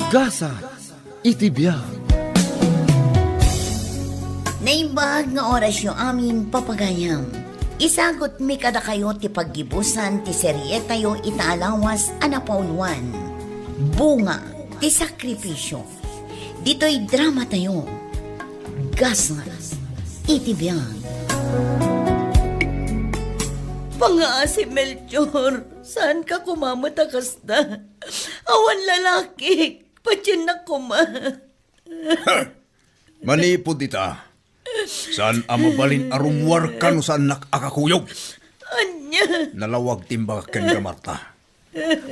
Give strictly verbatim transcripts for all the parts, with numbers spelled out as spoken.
Gasat iti biag. Naimbag nga orasyo amin, papagayam. Isagutmi kadakayo ti paggibusan ti serietayo ita a lawas a napauluan, Bunga ti Sakripisyo. Ditoy dramatayo, Gasat iti biag. Pangaasi, Melchor, saan ka koma met a kasta? Awan lalakik, patiennak koma. Manipud ita, saan a mabalin a rummuarka no saannak a kakuyog. Ania? Nalawag ti imbagak kenka, Marta.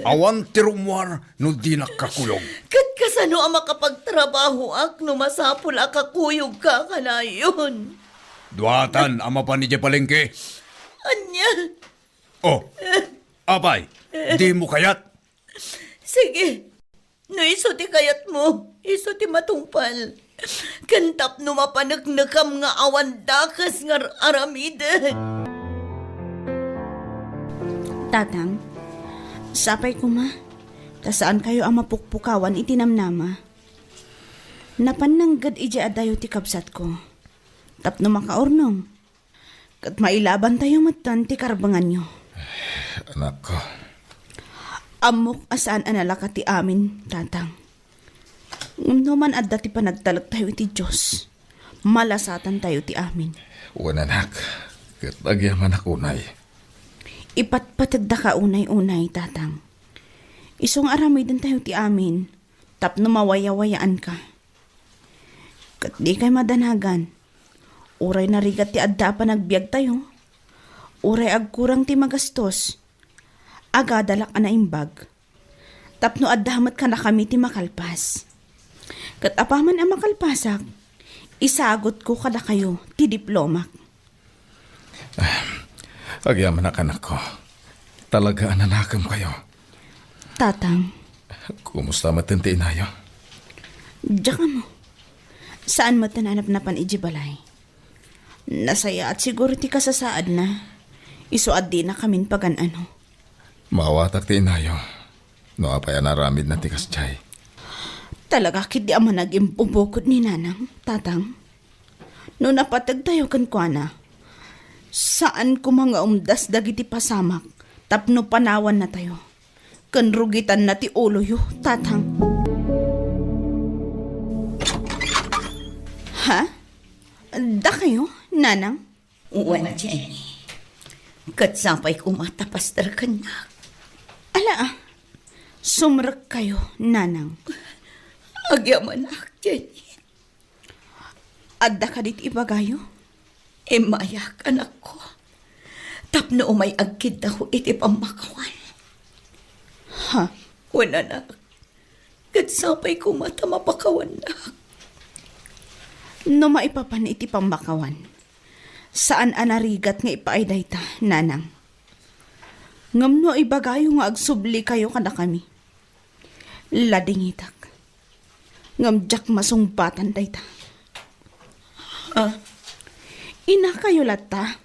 Awan ti rummuar no dinak kakuyog. Ket kasano a makapagtrabahoak no masapul a kakuyogka kanayon? Duatan a mapan idiay palengke. Ania? Oh, apay, dimo kayat? Sige, no isu ti kayatmo, isu ti matungpal. Ken tapno mapaneknekam nga awan dakes nga ar-, aramidek. Tatang, sapay koma, ta saankayo a mapukpukawan iti namnama. Napan nangged idiay adayo ti kabsatko, tapno makaurnong. Ket mailabantayo metten ti karbenganyo. Anakko. Ammok a saan a nalaka ti amin, Tatang. Ngem no man adda ti panagtalektayo iti Dios, malasatantayo ti amin. Wen, anak, ket agyamanak unay. Ipatpategdaka unay-unay, Tatang. Isu nga aramidentayo ti amin, tapno mawayawayaanka. Ket dikay madanagan. Uray narigat ti adda a panagbiagtayo, uray agkurang ti magastos, agadalak a naimbag, tapno adda met kadakami ti makalpas. Ket apaman a makalpasak, isagutko kadakayo ti diplomak. Ah, agyamanak, anakko. Talaga a nanakemkayo. Tatang. Kumusta met ti inayo? Diak ammo. Saan met a napnapan idiay balay. Nasayaat siguro ti kasasaadna. Isu a dinakamin pagan-ano. Maawatak ti inayo no apay a naaramidna ti kasdiay. Talaga ketdi a managimpupukot ni Nanang, Tatang. No napategtayo kenkuana, saan koma nga umdas dagiti pasamak tapno panawannatayo ken rugitanna ti uloyo, Tatang. Ha? Dakayo, Nanang? Wen, Jenny. Ket sapay koma ta paster kennak. Ala, ah. Sumrekkayo, Nanang. Agyamanak, Jenny. Adda kadi ti ibagayo? Immayak, anakko. Tapno umay agkiddako iti pammakawan. Ha? Wen, anak. Ket sapay koma ta mapakawannak. No maipapan iti pammakawan, saan a narigat nga ipaay dayta, Nanang. Ngem no ibagayo nga agsublikayo kadakami, ladingitak. Ngem diak masungbatan dayta. Ah. Inakayo latta,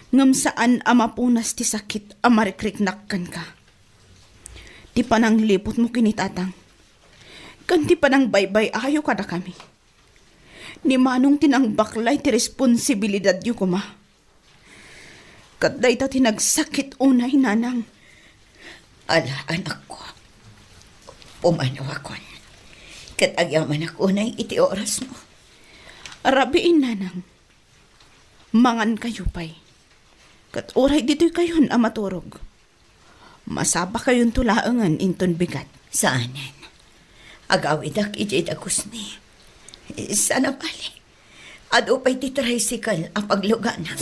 ngem saan a mapunas ti sakit a marikriknak kenka. Ti panangliputmo ken ni Tatang, ken ti panangbaybay-ayo kadakami. Ni Manong ti nangbaklay ti responsibilidadyo koma. Ket dayta ti nagsakit unay, Nanang. Ala, anakko. Pumanawakon. Ket agyamanak unay iti orasmo. Rabiin, Nanang. Mangankayo pay. Ket uray ditoykayon a maturog, masapakayonto laengen inton bigat. Saanen. Agawidak idiay dagusmi. Saan a bale, adu pay ti tricycle a paglugana.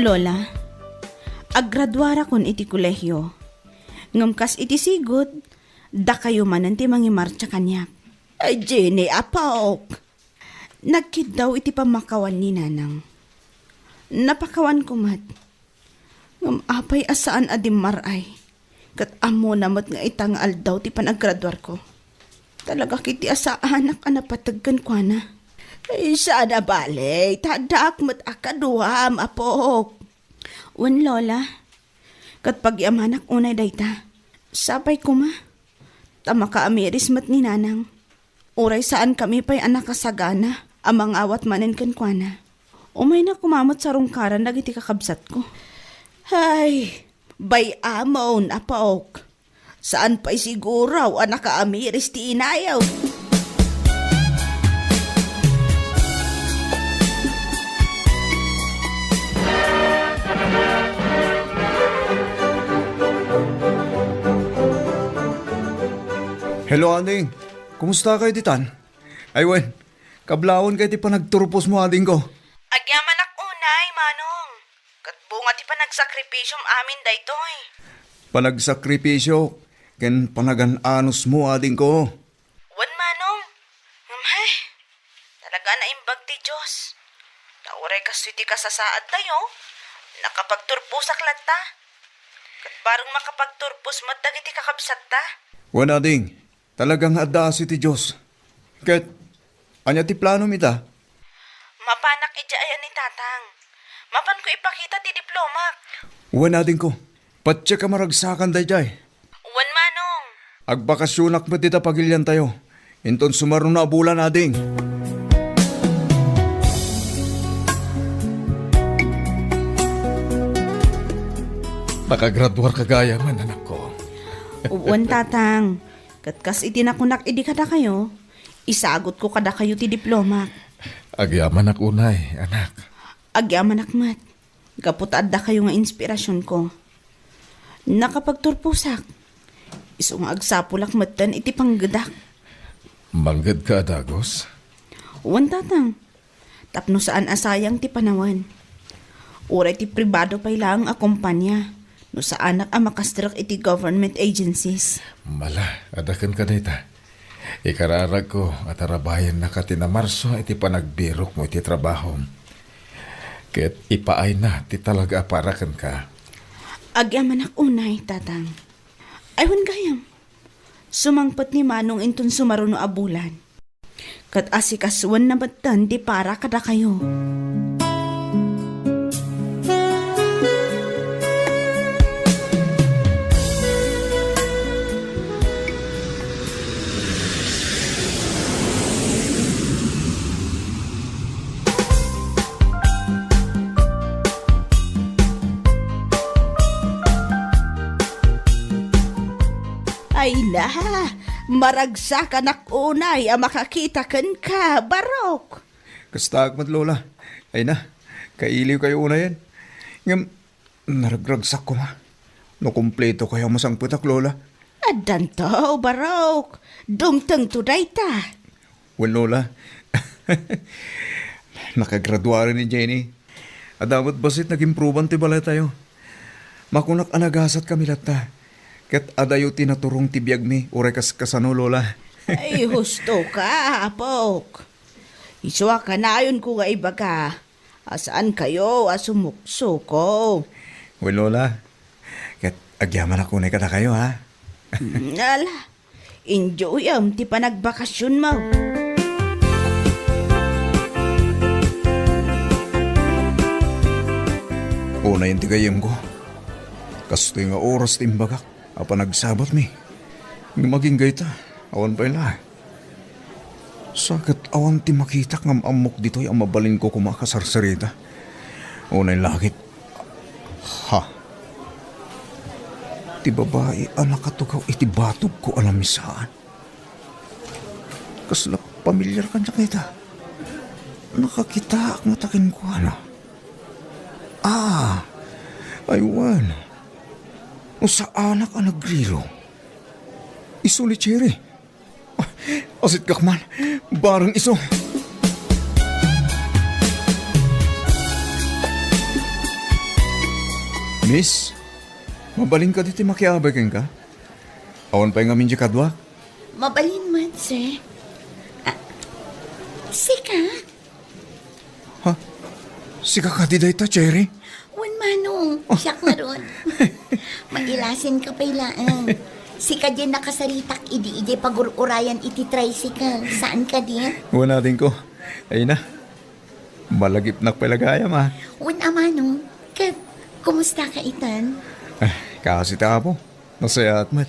Lola, aggraduarakon iti kolehio. Ngem kas iti sigud, Dakayo manen ti mangimartsa kaniak. Ay, Jenny, apok! Nagkiddaw iti pammakawan ni Nanang. Napakawanko met. Ngem apay a saan a dimmar-ay? Ket ammona met nga ita nga aldaw ti panagraduarko. Talaga ketdi a saanak a napateg kenkuana. Ay, saan a bale, ta addaak met a kaduam, apok. Wen, Lola. Ket pagyamanak unay dayta. Sapay koma. Ta makaamiris met ni Nanang. Uray saankami pay a nakasagana a mangawat manen kenkuana. Umayna koma met sarungkaran dagiti kakabsatko. Hay, bay-amon, apok. Saan pay siguro a nakaamiris ti inayo. Hello, ading. Kumusta kayo ditan? Ay, wen, kablaawka iti panagturposmo, adingko. Agyamanak unay, Manong. Ket bunga ti panagsakripisyom amin daytoy. Panagsakripisyo ken panagan-anosmo, adingko. Wen, Manong. Ngem, hay, talaga naimbag ti Dios. Ta uray kastoy ti kasasaadtayo, nakapagturposak latta. Ket bareng makapagturpos met dagiti kakabsatta. Wen, ading, talaga nga adda asi ti Dios. Ket, ania ti planom ita? Mapanak idiay ni Tatang. Mapanko ipakita ti diplomak. Wen, adingko, patiek a maragsakan daydiay. Wen, Manong. Agbakasionak met dita pagiliantayo. Inton sumaruno a bulan, ading. Nakagraduarka gayam, anakko. Wen, Tatang. Ket kas iti nakunak idi kadakayo, isagutko kadakayo ti diplomak. Agyamanak unay, anak. Agyamanak met, gapu ta addakayo nga inspirasionko. Nakapagturposak. Isu nga agsapulak metten iti panggedak. Manggedka a dagus? Wen, Tatang. Tapno saan a sayang ti panawen. Uray ti pribado pay laeng a kompania, no saanak a makastrek iti government agencies. Mala, adda kenka dayta. Ikararagko a tarabayennaka ti namarso iti panagbirokmo iti trabahom. Ket ipaayna ti talaga a para kenka. Agyamanak unay, Tatang. Ay, wen gayam. Sumangpet ni Manong inton sumaruno a bulan. Ket asikasuenna metten ti para kadakayo. Ay na, maragsakanak unay a makakita kenka, Barok. Kastaak met, Lola. Ay na, kailiwkayo unayen. Ngem, naragragsakko nga. No kumpleto kayo masangpetak, Lola. Addanto, Barok. Dumtengto dayta. Wen, Lola. Nakagraduaren ni Jenny. Adda met bassit nagimproban ti balay tayo. Makunak a nagasatkami latta. Ket adayo ti naturong ti biagmi, uray kas kasano, Lola. Ay, husto ka, apok. Isu a kanayonko nga ibaga a saan kayo a sumuksuko. Wen, Lola. Ket agyamanak unay kadakayo, ha? Mm, ala, enjoyem ti panagbakasionmo. Unayen ti gayyemko. Kastoy nga oras ti imbagak a panagsabatmi. Ngem agingga ita, awan pay laeng. Sa ket awan ti makitak nga am-ammok ditoy a mabalinko koma a kasarsarita. Unay la ket, ha? Ti babai a nakatugaw iti batogko a namisaan. Kasla pamilyar kaniak ita. Nakakitaak ngata kenkuana. Ah, ay wen. No saanak a nagriro. Isu ni Cherry. Ah, asitkak man. Bareng isu. Miss, mabalinka ditoy makiabay kenka? Awan pay ngamin diay kaduak? Mabalin met, sir. Ah, sika? Ha? Sika kadi dayta, Cherry? Wen, Manong. Siak ngarud. Mailasin ka pay laeng. Sika diay nakasaritak idi idiay pagur-urayan iti tricycle. Saan kadi? Wen, adingko. Ay na. Malagipnak pay la gayam, a. Wen a, Manong. Ket, kumusta ka itan? Ah, kaasi ti Apo. Nasayaat met.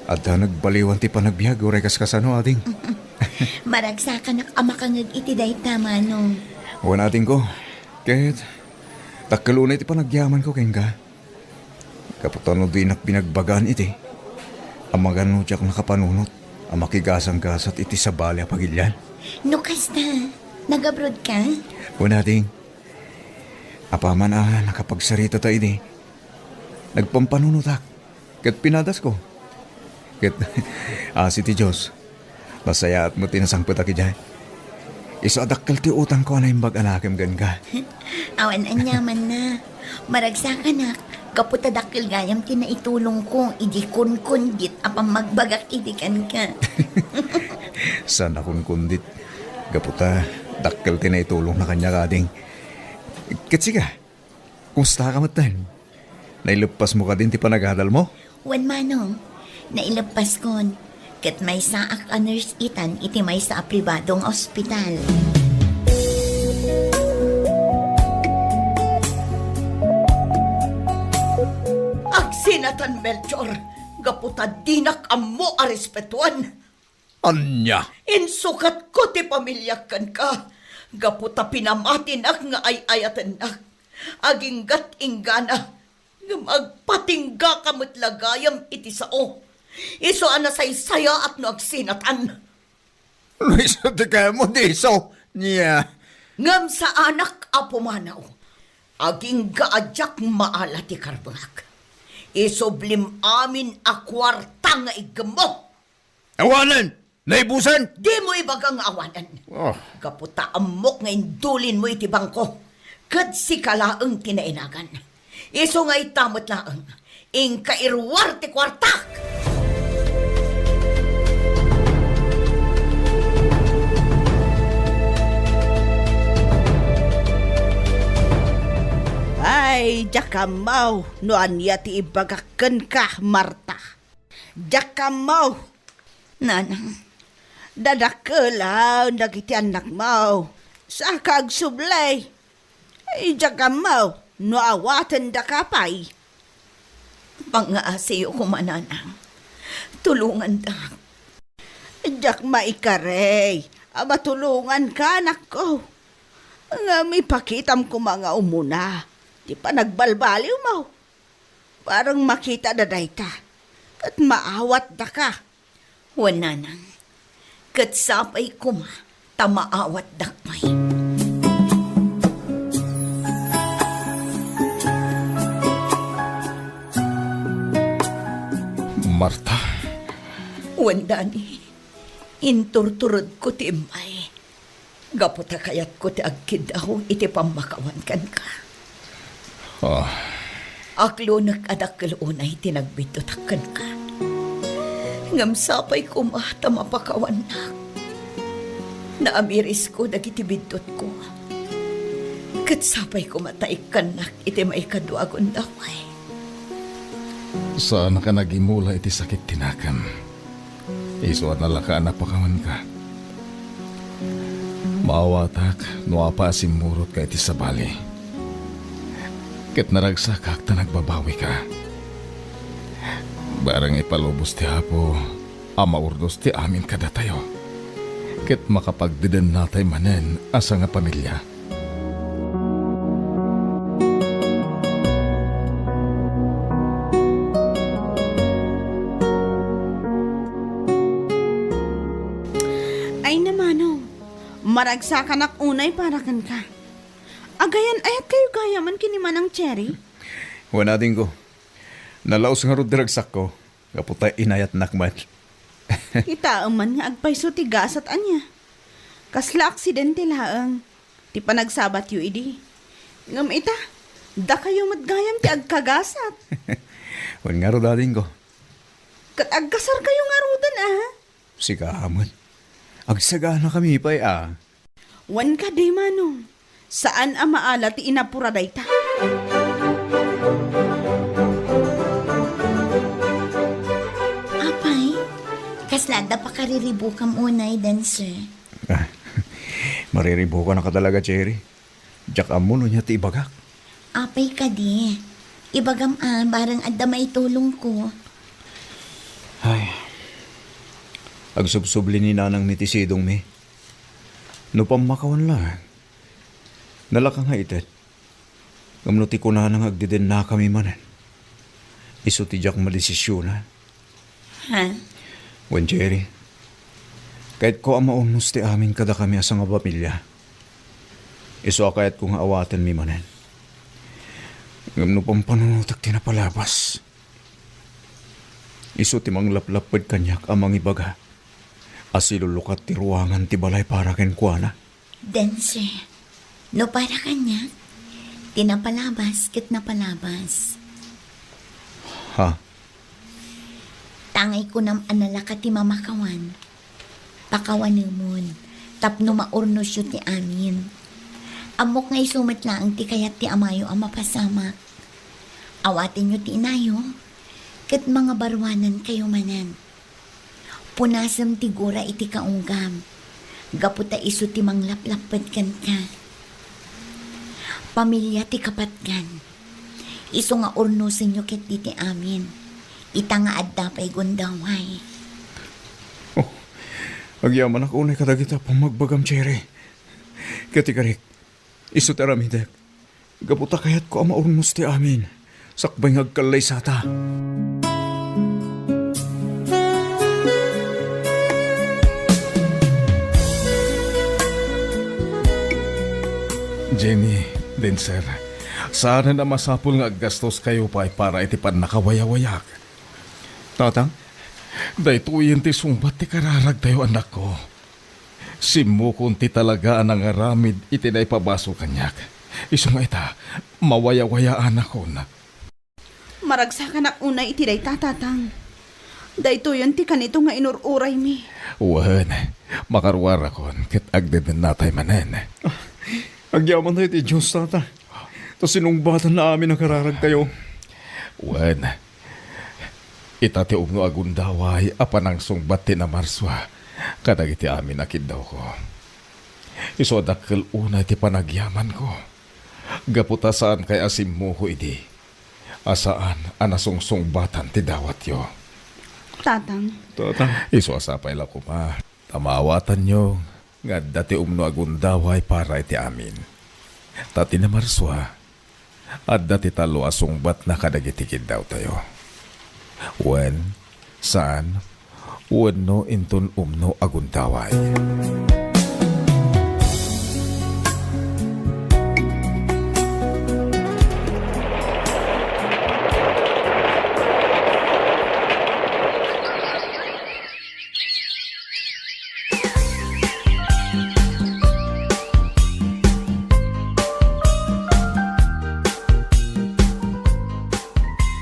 Adda nagbaliwan ti panagbiag, uray kas kasano, ading. Maragsakanak a makangeg iti dayta, Manong. Wen, adingko. Ket, dakkel unay ti panagyamanko kenka. Gapu ta no dinak binagbagaan idi, amangan no diak nakapanunot a makigasanggasat iti sabali a pagilian. No kasta, nagabroad ka? Wen, ading. Apaman a nakapagsaritata idi, nagpampanunotak ket pinadasko. Ket asi ti Dios, nasayaat met ti nasangpetak idiay. Isu a dakkel ti utangko a naimbag a nakem kenka. Awan aniamanna. Maragsakanak, gapu ta dakkel gayam ti naitulongko idi kunkundit a pammagbagak idi kenka. Saan a kunkundit? Gapu ta dakkel ti naitulongna kaniak, ading. Ket sika, kumusta ka metten? Naileppasmo kadin ti panagadalmo? Wen, Manong, naileppaskon. Ket maysaak a nurse itan iti maysa a pribado nga ospital. Agsinatan, Melchor, gapu ta dinak ammo a respetuan. Ania? Insukatko ti pamiliak kenka, gapu ta pinamatinak nga ay-ayatennak. Aginggat inggana, ngem agpatinggaka met la gayam iti sao. Isu a nasaysayaat no agsinatan. No isu ti kayatmo, di isu. Nia. Ngem saanak a pumanaw. Agingga a diak maala ti karburak. Isublim amin a kuarta nga iggemmo. Awanen! Naibusen! Dimo ibaga nga awanen. Oh. Gapu ta ammok nga indulinmo iti bangko. Ket sika laeng ti nainagan. Isu nga ita met laeng, inka iruar ti kuartak! Ay, diak ammo no ania ti ibagak kenka, Marta. Diak ammo. Nanang. Dadakkelan dagiti annakmo. Saka agsubli. Ay, diak ammo no awatendaka pay. Pangngaasiyo koma, Nanang. Tulongandak. Diak maikari a matulonganka, anakko. Ngem ipakitam koma nga umuna ti panagbalbaliwmo. Bareng makitada dayta, ket maawatdaka. Wen, Nanang, ket sapay koma ta maawatdak pay. Marta? Wen, Dani, inturturedko ti immay. Gapu ta kayatko ti agkiddaw iti pammakawan kenka. Ah. Aklonek a dakkel unay ti nagbiddutak kenka. Ngem sapay koma ta mapakawannak. Naamirisko dagiti biddutko. Ket sapay koma ta ikkannak iti maikadua a gundaway. Saanak a nagimula iti sakit ti nakem. Isu a nalaka a napakawanka. Maawatak no apay a simmurotka iti sabali. Ket naragsakak ta nagbabawika. Bareng ipalubos ti Apo a maurnos ti amin kadatayo. Ket makapagdedennatay manen a sangapamilia. Ay, namano, maragsakanak unay para kenka. Agayan-ayatkayo gayamen ken ni Manang Cherry? Wen, adingko. Nalaus ngarud ti ragsakko. Gapu ta inayatnak met. Kitaem man nga agpayso ti gasat ania. Kasla aksidente laeng ti panagsabatyo idi. Ngem ita, dakayo met gayam ti agkagasat. Wen ngarud, adingko. Ket agkasarkayo ngaruden, a? Sika met. Agsaganakami pay, a. Wen kadi, Manong. Saan a maala ti inapura dayta. Apay, kasla adda pakariribukam unay, Dancer? Ah, mariribukanaka talaga, Cherry. Diak ammo no ania ti ibagak. Apay kadi, ibagam a barang adda maitulongko. Ay, agsubsubli ni nanangmi ti sidongmi. No pammakawan laeng, nalaka nga ited. Ngem no ti kunana nga agdedennakami manen, isu ti diak madesisionan. Ha? Wen, Cherry, kayatko a maurnos ti amin kadakami a sangapamilia. Isu a kayatko nga awatenmi manen. Ngem no pampanunotek ti napalabas, isu ti manglaplapped kaniak a mangibaga a silulukat ti ruangan ti balay para kenkuana. Dancer, no para kaniak, ti napalabas ket napalabas. Ha? Tangay kunam a nalaka ti mamakawan. Pakawanemon, tapno maurnosyo ti amin. Ammok nga isu met laeng ti kayat ti amayo a mapasamak. Awatenyo ti inayo, ket mangabaruanankayo manen. Punasem ti gura iti kaunggam, gapu ta isu ti manglaplapped kenka. Pamilia ti kapatgan. Isu nga urnosenyo ketdi ti amin, ita nga adda pay gundaway. Oh, agyamanak unay kadagita pammagbagam, Cherry. Ket ikarik, isu ti aramidek. Gapu ta kayatko a maurnos ti amin, sakbay nga agkallaysata. Jenny, Denser, saanen a masapul nga aggastoskayo pay para iti pannakawayawayak. Tatang? Daytoyen ti sungbat ti kararagtayo, anakko. Simmukon ti talaga a nangaramid iti naipabasol kaniak. Isu nga ita, mawayawayaanakon. Maragsakanak unay iti dayta, Tatang. Daytoyen ti kanito nga inur-uraymi. Wen, makaruarakon ket agdedennatay manen. Ah, agyamantayo iti Dios, Tata. Ta sinungbatanna amin a kararagtayo. Wen, ita ti umno a gundaway a panangsungbat ti namarsua kadagiti amin a kiddawko. Isu a dakkel unay ti panagyamanko. Gapu ta saankay a simmuko idi a saan a nasungsungbatan ti dawatyo. Tatang. Tatang. Isu a sapay la koma ta maawatanyo nga adda ti umno a gundaway para iti amin. Ta ti namarsua, adda ti tallo a sungbatna kadagiti kiddawtayo. Wen, saan, wenno inton umno a gundaway.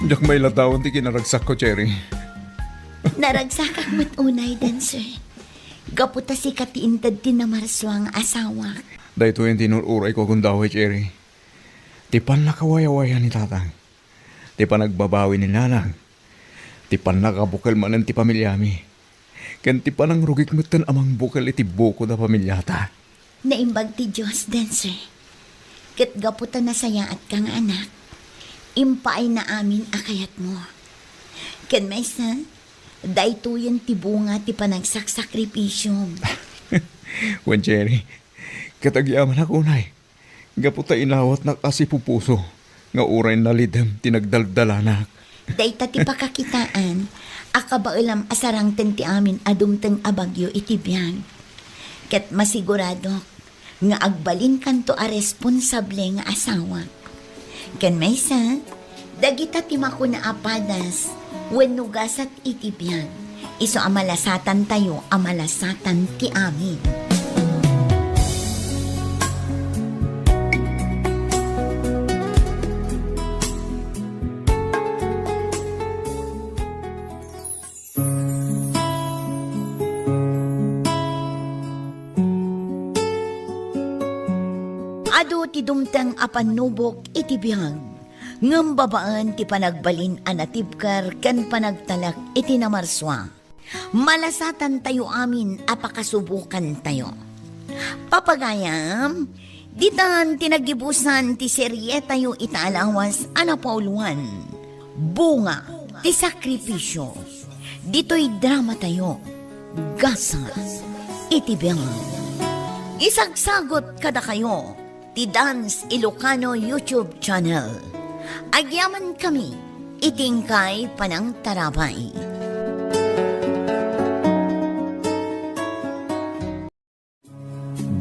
Diak mailadawan ti kinaragsakko, Cherry. Naragsakak met unay, Dancer. Gapu ta sika ti inted ti namarsua nga asawak. Daytoyen ti inur-urayko a gundaway, Cherry. Ti pannakawayawayan ni Tatang. Ti panagbabawi ni Nanang. Ti pannakabukel manen ti pamiliami. Ken ti panangrugik metten a mangbukel iti bukod a pamiliata. Naimbag ti Dios, Denser. Ket gapu ta nasayaatka nga anak, impaayna amin a kayatmo. Ken maysa, daytoyen ti bunga ti panagsaksakripisyom. Wen, Cherry, ket agyamanak unay. Gapu ta inawatnak a sipupuso nga uray nalidem ti nagdaldalanak. Dayta ti pakakitaan a kabaelam a sarangten ti amin a dumteng a bagyo iti biag. Ket masiguradok nga agbalinkanto a responsable nga asawa. Ken maysa, dagita ti makuna a padas wenno gasat iti biag, isu a malasatantayo a malasatan ti amin. Adu ti dumteng a pannubok iti biag, ngem babaen ti panagbalin a natibker ken panagtalek iti namarsua, malasatantayo amin a pakasubokantayo. Papagayam, ditan ti naggibusan ti serietayo ita a lawas a napauluan, Bunga ti Sakripisyo. Ditoy dramatayo, Gasat iti Biag. Isagsagot kadakayo ti Dance Ilocano YouTube channel. Agyamankami iti inkay panangtarabay.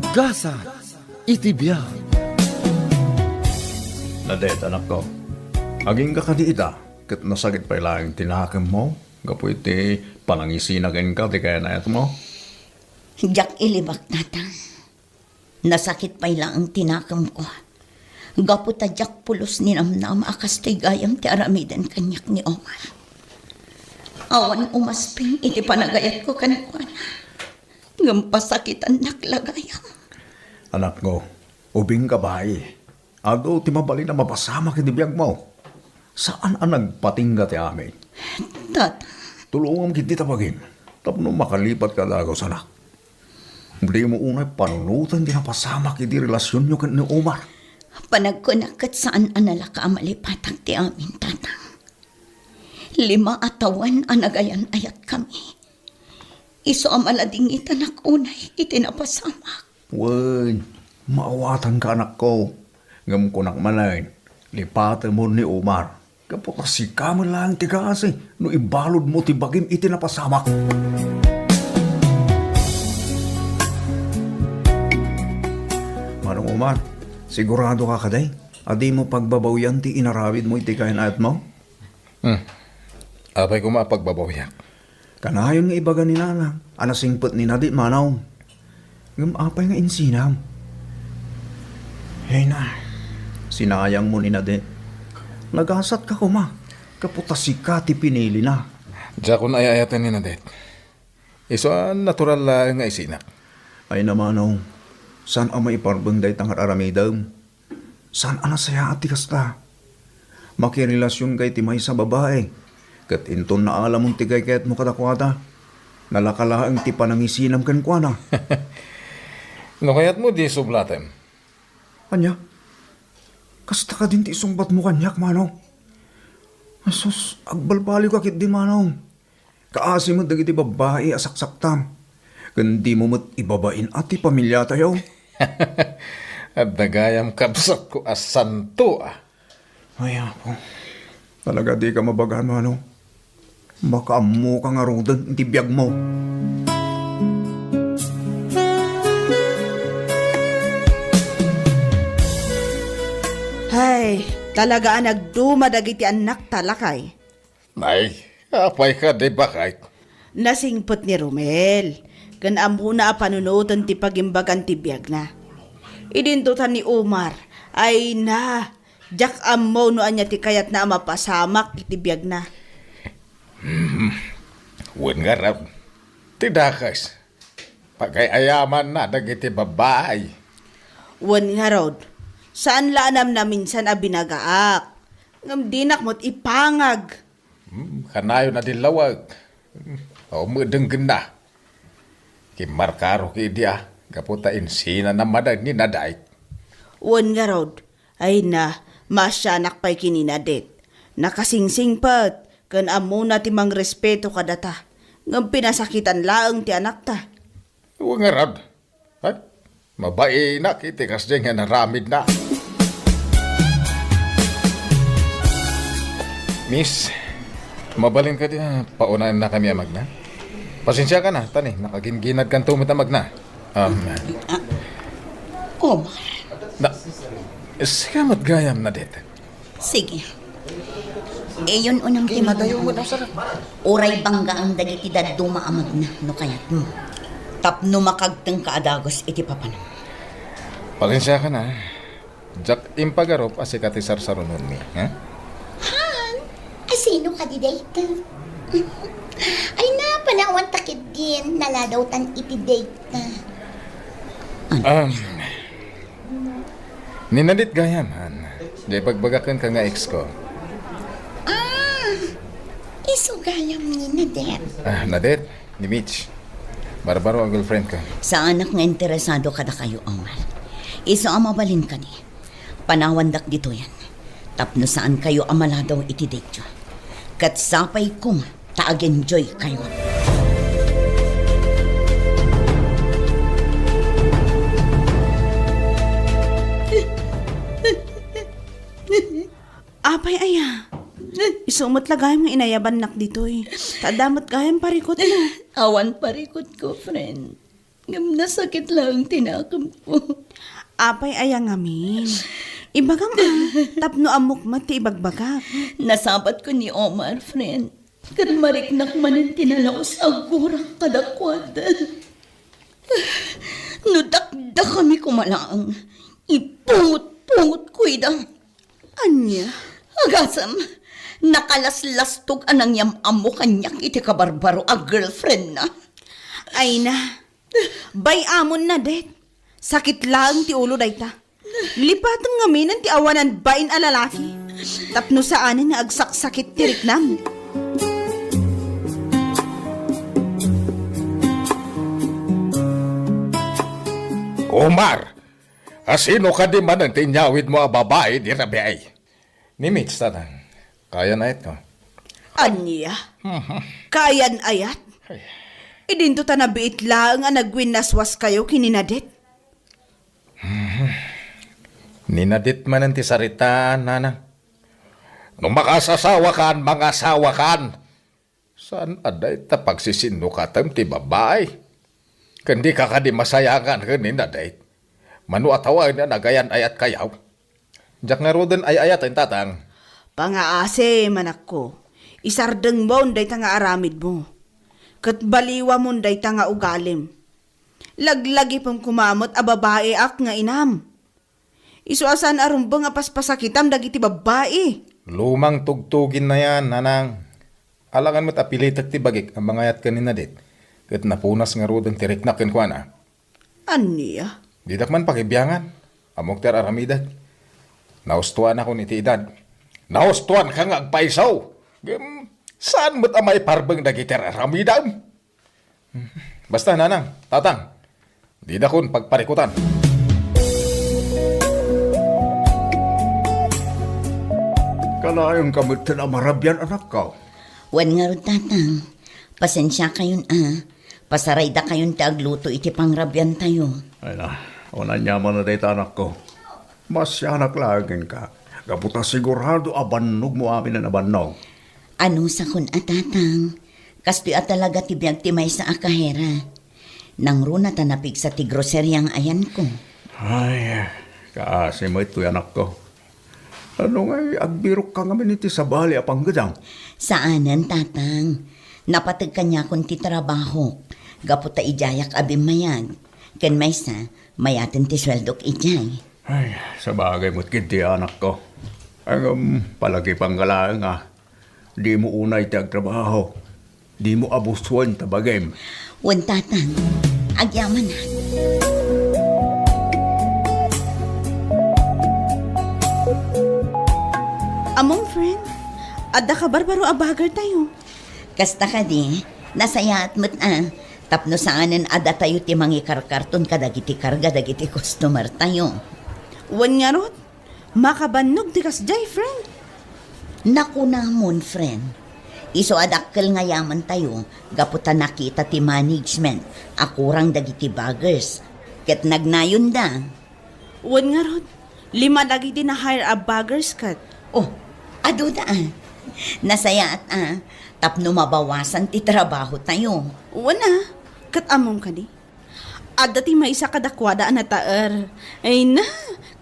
Gasat iti Biag. Nadet, anakko, agingga kadi ita, ket nasakit pay laeng ti nakemmo gapu iti panangisina kenka ti kayat-kayatmo? Diak ilibak, Tatang. Nasakit pay laeng ti nakemko, gapu ta diak pulos ninamnama a kastoy gayam ti aramiden kaniak ni Omar. Awan umasping iti panagayatko kenkuana, ngem pasakitannak la gayam. Anakko, ubingka babai. Adu ti mabalin a mapasamak iti biagmo. Saan a nagpatingga ti amin. Tata. Tulongam ketdi ta bagim tapno makalipatka a dagus, anak. Dimo unay panunoten ti napasamak iti relasionyo ken ni Omar. Panagkunak ket saan a nalaka a malipatak ti amin, Tatang. Lima a tawen a nagayan-ayatkami. Isu a maladingitanak unay iti napasamak. Wen, maawatanka, anakko. Ngem kunak manen, lipatemon ni Omar. Gapu ta sika met laeng ti kaasi no ibaludmo ti bagim iti napasamak. Manong Omar, siguradoka kadi a dimo pagbabawian ti inaramidmo iti kayat-kayatmo? Hmm. Apay koma a pagbabawiak? Kanayon nga ibaga ni Nana a nasingpet ni Nadet, Manong. Ngem apay nga insinam? Ay na, sinayangmo ni Nadet. Nagasatka koma, gapu ta sika ti pinilina. Diakon ay-ayaten ni Nadet. Isu a natural laeng nga isinak. Ay na, Manong, saan a maiparbeng dayta nga aramidem? Saan a nasayaat ti kasta? Makirelasionka iti maysa a babai, ket inton naalamon ti kaykayatmo kadakuada, nalaka laeng ti panangisinam kenkuana. No kayatmo, di sublatem. Ania? Kasta kadin ti isungbatmo kaniak, Manong? Asus, agbalbaliwka ketdi, Manong. Kaasi met dagiti babbai a saksaktam. Ken dimo met ibabain a ti pamiliatayo. Adda gayam kabsatko a santo, a. Ay, Apo. Talaga dika mabagaan, Manong. Makaammoka ngaruden iti biagmo. Hay, talaga a nagduma dagiti annakta, lakay. Nay, apay kadi, baket? Nasingpet ni Romel, ken ammona a panunoten ti pagimbagan ti biagna. Idinto ta ni Omar, ay na, diak ammo no ania ti kayatna a mapasamak iti biagna. Hmm, wen ngarud, ti dakes, pagay-ayamanna dagiti babbai. Wen ngarud, saan la a namnaminsan a binagaak, ngem dinak met ipangag. Hmm, kanayon a dillawek. Hmm, o, met denggenna. Kimmarkarok idi a, gapu ta insinana manen ni Nadet. Wen ngarud, ay na, maasianak pay ken ni Nadet. Nakasingsingpet, ken ammona ti mangrespeto kadata. Ngem pinasakitan laeng ti anakta. Wen ngarud. Ay, mabainak iti kasdiay nga inaramidna. Miss, mabalin kadi a paunayannakami a magna? Pasensiakan a, ta ni, nakagingginadkanto met a magna. Um, Ah, Omar. Na, sika met gayam, Nadet. Sige. Iyon unam ti magna. Uray banggaam dagiti dadduma a magna no kayatmo. Tapno makagtengka a dagus iti papanam. Pasensiakan a. Diak impagarup a sika ti sarsarunonmi, ha? Han? A sino kadi dayta? Ay, napalawanta ketdin naladawtan iti dayta. Ano? Um, Ni Nadet gayam, han. Diay ibagbagak kenka nga ex ko. Ah! Isu gayam ni Nadet. Ah, Nadet, ni Mitch. Barbaro a girlfriend ko. Saanak nga interesado kadakayo, Omar. Isu a mabalin kadi, panawandak ditoyen tapno saankayo a maladaw iti date-yo. Ket sapay koma ta ag-enjoy kayo. Apay aya? Isu met la gayam nga inayabannak ditoy. Ta adda met gayam parikutmo. Awan parikutko, friend. Ngem nasakit laeng ti nakemko. Apay aya ngamin? Ibagam a, tapno ammok met ti ibagbagak. Nasabatko ni Omar, friend. Ket mariknak manen ti nalaus a gurak kadakuada. No dakdakami koma laeng, ipungotpungotko ida. Ania? Agasem, nakalaslastog a nangyam-ammo kaniak iti kabarbaro a girlfriendna. Ay na, bay-amon, Nadet. Sakit laeng ti ulo dayta. Lipatem ngaminen ti awanan bain a lalaki tapno saanen nga agsaksakit ti riknam. Omar, asino kadi manen ti inyawidmo a babai idi rabii? Ni Mitch, tatang. Kayan-ayatko. Ania? Mhm. Kayan-ayat? Ay. Idinto ta nabiit laeng a nagwinnaswaskayo ken ni Nadet. Mhm. Ni Nadet manen ti sarita, nanang. No makasasawakan, mangasawakan. Saan a dayta pagsisinnukatem ti babai? Ken dika kadi masayangan ken ni Nadet? Mano a tawen a nagayan-ayatkayo? Diak ngaruden ay-ayaten, tatang. Pangaasi, manakko. Isardengmon dayta nga aramidmo. Ket baliwamon dayta nga ugalim. Laglagipem koma met a babaiak nga inam. Isu a saan a rumbeng a paspasakitam dagiti babbai. Lumang tugtuginna yan, nanang. Alangan met a pilitek ti bagik a mangayat ken ni Nadet, ket napunas ngaruden ti riknak kenkuana. Ania? Didak man pakibiangan. Ammok ti ar-aramidek. Naustuanakon iti edad. Naustuanka nga agpaiso. Ngem, saan met a maiparbeng dagiti ar-aramidem? Basta, nanang, tatang, didakon pagparikutan. Kanayon ka met a marabian, anakko? Wen ngarud, tatang. Pasensiakayon a. Pasaraydakayon ti agluto iti pangrabiantayo. Ay na, unaniaman a dayta, anakko. Masianak laeng kenka. Gapu ta sigurado a bannogmo amin a nabannog. Anusakon a, tatang. Kastoy a talaga ti biag ti maysa a kahera. Nangruna ta napigsa ti groseria nga ayanko. Ay, kaasi met toy, anakko. Ano ngay agbirokka ngamin iti sabali a panggedam? Saanen, tatang. Napateg kaniakon ti trabahok gapu ta idiayak a bimmayag. Ken maysa, mayaten ti sueldok idiay. Ay, sabagay met ketdi, anakko. Ngem, palagipangka laeng a dimo unay ti agtrabaho. Dimo abusoen ta bagim. Wen, tatang. Agyamanak. Ammom, friend, adda kabarbaro a bagger tayo. Kasta kadi, nasayaat met a, tapno saanen a datayo ti mangikarkarton kadagiti karga dagiti customer tayo. Wen ngarud, makabannog ti kasdiay, friend. Nakunamon, friend. Isu a dakkel nga yaman tayo, gapu ta nakita ti management a kurang dagiti baggers. Ket nagnayonda. Wen ngarud, lima dagiti na-hire a baggers ket. Oh, aduda a. Nasayaat a, tapno mabawasan ti trabaho tayo. Wen a, ket ammom kadi? Adda ti maysa kadakuada a nataer. Ay na,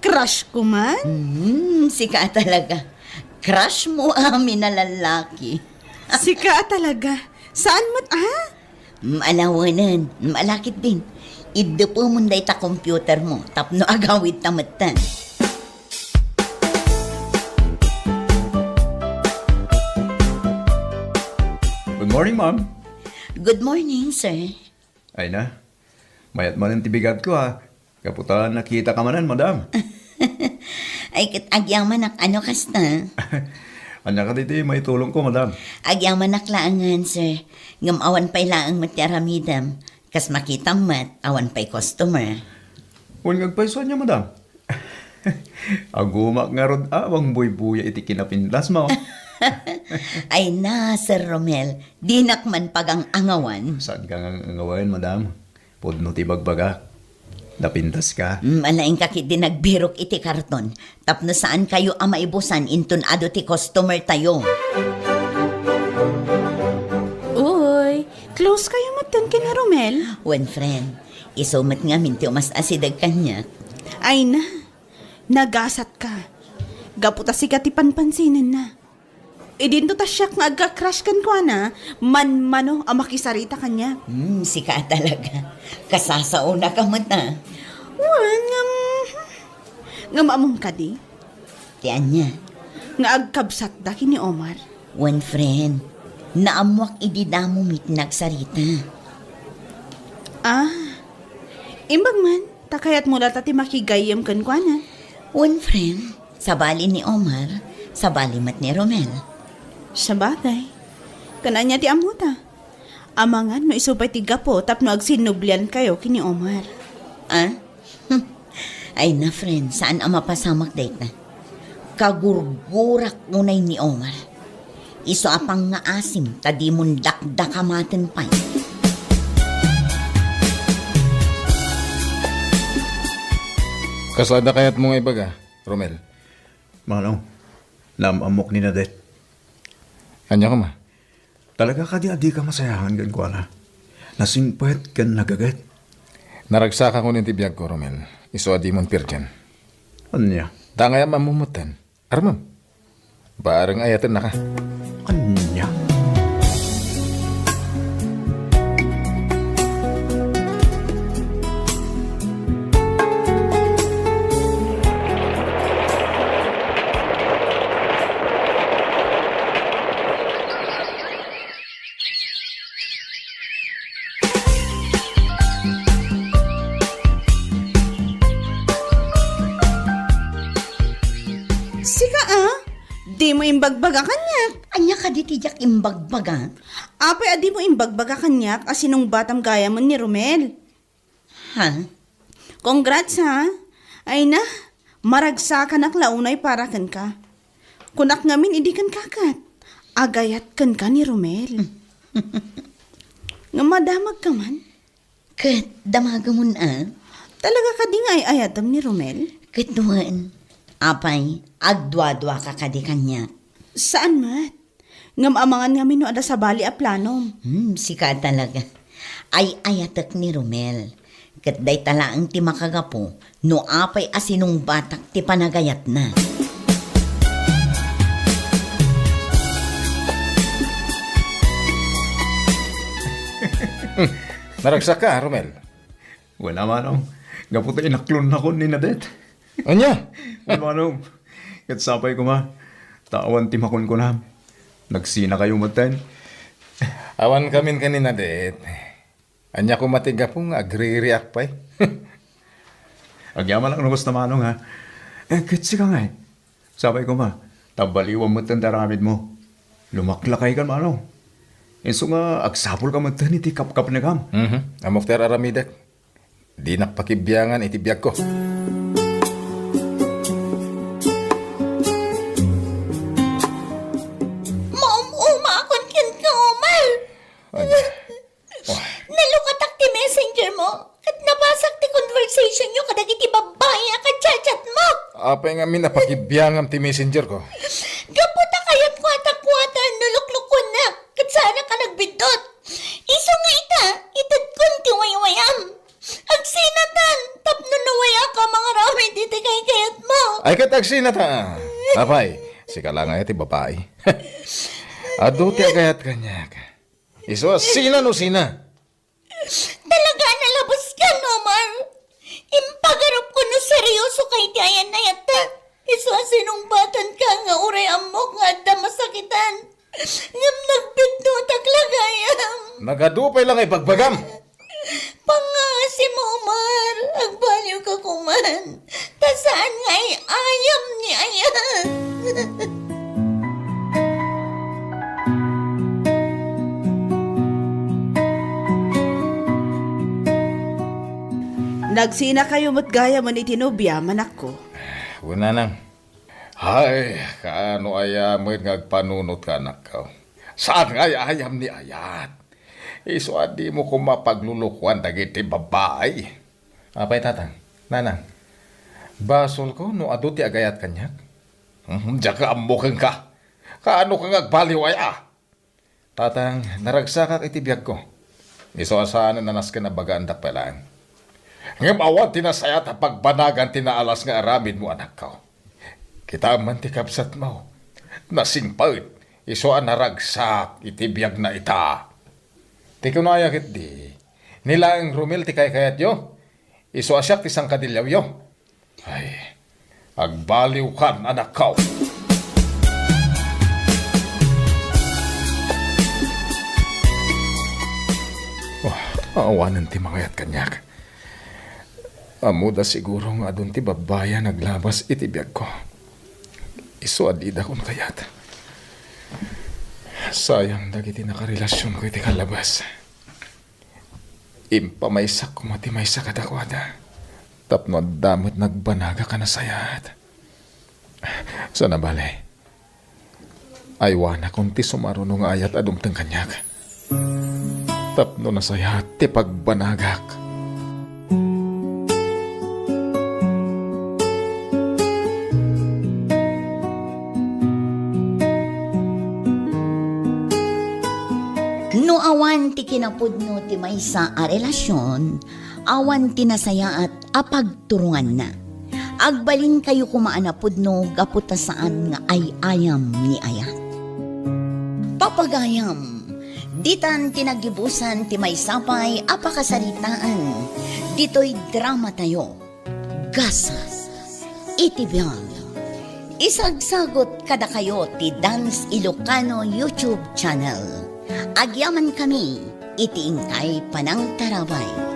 crush ko man. Hmm, sika talaga. Crush mo amin a lalaki. Sika talaga. Saan met a? Malawenen, malakit din. Iddepemon dayta computer mo, tapno agawid ta metten. Good morning, ma'am. Good morning, sir. Ay na, mayat manen ti bigatko, ha. Gapu ta nakitaka manen, madam. Ay, ket agyamanak, ano kasta? Ania kadi ti maitulongko, madam? Agyamanak laengen, sir. Ngem awan pay laeng met ti aramidem. Kas makitam met, awan pay customer. Wen nga agpayso ania, madam? Agumak ngarud a mangbuybuya iti kinapindasmo. Ay na, Sir Romel, dinak man pagang-angawan. Saanka nga angawen, madam? Pudno ti bagbagak. Napindaska. Mm, alaingka ketdi nagbirok iti karton. Tapno saankayo a maibusan inton adu ti customer tayo. Uy, close kayo metten ken ni Romel? Wen, friend. Isu met ngamin ti umas-asideg kaniak. Ay na, nagasatka. Gapu ta sika ti panpansinenna. Idinto ta siak nga agka-crush kenkuana, manmano a makisarita kaniak. Hmm, sika talaga. Kasasaonaka met a. Wen, ngem, ngem ammom kadi? Ti ania? Nga agkabsatda ken ni Omar. Wen, friend, naammoak idi damo met ti nagsarita. Ah, imbag man, ta kayatmo latta ti makigayyem kenkuana. Wen, friend, sabali ni Omar, sabali met ni Romel. Sabagay, ken ania ti ammota? Amangan no isu pay ti gapu tapno agsinnubliankayo ken ni Omar. Ah? Hmm. Ay na, friend, saan a mapasamak dayta. Kagurgurak unay ni Omar. Isu a pangngaasim ta dimon dakdakamaten pay. Kasla adda kayatmo nga ibaga, Romel? Manong, naam-ammok ni Nadet. Ania koma? Talaga kadi a dika masayahan kenkuana? Nasingpet ken nagaget. Naragsakakon iti biagko, Romel. Isu a dimon pirdian. Ania? Dangay a mammumutan. Armem. Bareng ayatennaka. Ania? Sika a, dimo imbagbaga kaniak. Ania kadi ti diak imbagbaga? Apay a dimo imbagbaga kaniak a sinungbatam gayamen ni Romel? Ha? Congrats, ha? Ay na, maragsakanak la unay para kenka. Kunak ngamin idi kenka ket, agayat kenka ni Romel. Nga madamagka man? Ket damagemon a? Talaga kadi nga ay-ayatem ni Romel? Ket wen, apay, agduaduaka kadi kaniak? Saan met? Ngem amangan ngamin no adda sabali a planom. Hmm, sika talaga. Ay-ayatek ni Romel. Ket dayta laeng ti makagapu no apay a sinungbatak ti panagayatna. Hmm, naragsakka, Romel? Wen a, manong, gapu ta inaklonnakon ni Nadet. Ania? Wen, manong, ket sapay koma, ta awan ti makunkunam. Nagsinakayo metten. Awan kamin ken ni Nadet. Ania koma ti gapu nga agririak pay? Agyamanak no kasta, manong, ha? Eh, ket sika ngay? Sapay koma, ta baliwam metten ti aramidmo. Lumaklakayka, manong. Isu nga agsapulka metten iti kapkapnekam. Mhm. Ammok ti ar-aramidek. Dinak pakibiangan iti biagko. Maum-umaakon kenka, Omar. Ania? Oh. Nalukatak ti messenger mo, ket nabasak ti conversation yo kadagiti babbai a kachat-chat mo. Apay ngamin a pakibiangam ti messenger ko? Gapu ta kayatko a takuatan no luklukuennak, ket saanak a nagbiddut. Isu nga ita, itedkon ti waywayam. Agsinatan, tapno no wayaka mangaramid iti kaykayatmo. Ay, ket agsinata. Apay, sika la nga ti babai. Adu ti agayat kaniak. Isu a sina no sina? Talaga a nalabaskan, Omar. Impagarupko no seriosoka iti ayan-ayatta. Isu a sinungbatanka nga uray ammok nga adda masakitan. Ngem nagbiddutak la gayam. Nagadu pay la nga ibagbagam. Pangngaasim, Omar. Agbaliwka koman. Ta saan nga ay-ayam ni Nagsinakayo met gayamen iti nobiam, anakko. Wen, nanang. Ay, kaano aya met nga agpanunotka, anakko? Saan nga ay-ayam ni Ayat? Isu a dimo koma paglulukoan dagiti babbai. Apay, tatang, nanang, basolko no adu ti agayat kaniak? Hmm, diak ammo kenka. Kaano ka nga agbaliw aya? Tatang, naragsakak iti biagko. Isu a saan a nasken a bagaandak pay laeng. Ngem awan ti nasayaat a pagbanagan ti naalas nga aramidmo, anakko. Kitaem man ti kabsatmo. Nasingpet, isu a naragsak iti biagna ita. Ti kunaya ketdi, ni laeng Romel ti kaykayatyo, isu a siak ti sangkadilliawyo. Ay, agbaliwkan, anakko. Oh, awanen ti mangayat kaniak. Ammoda siguro nga adun ti babbai a naglabas iti biagko. Isu a didakon kayat. Sayang dagiti nakarelasionko iti kallabas. Impamaysak koma ti maysa kadakuada tapno adda met nagbanagak a nasayaat. Sana bale, aywanakon ti sumaruno nga ayat a dumteng kaniak tapno nasayaat ti pagbanagak. No awan ti kinapudno ti maysa a relasion, awan ti nasayaat a pagturonganna. Agbalinkayo koma a napudno gapu ta saan nga ay-ayam ni ayat. Papagayam, ditan ti naggibusan ti maysa pay a pakasaritaan ditoy dramatayo. Gasat iti biag. Isagsagut kadakayo ti Dance Ilocano YouTube channel. Agyamankami iti inkay panangtarabay.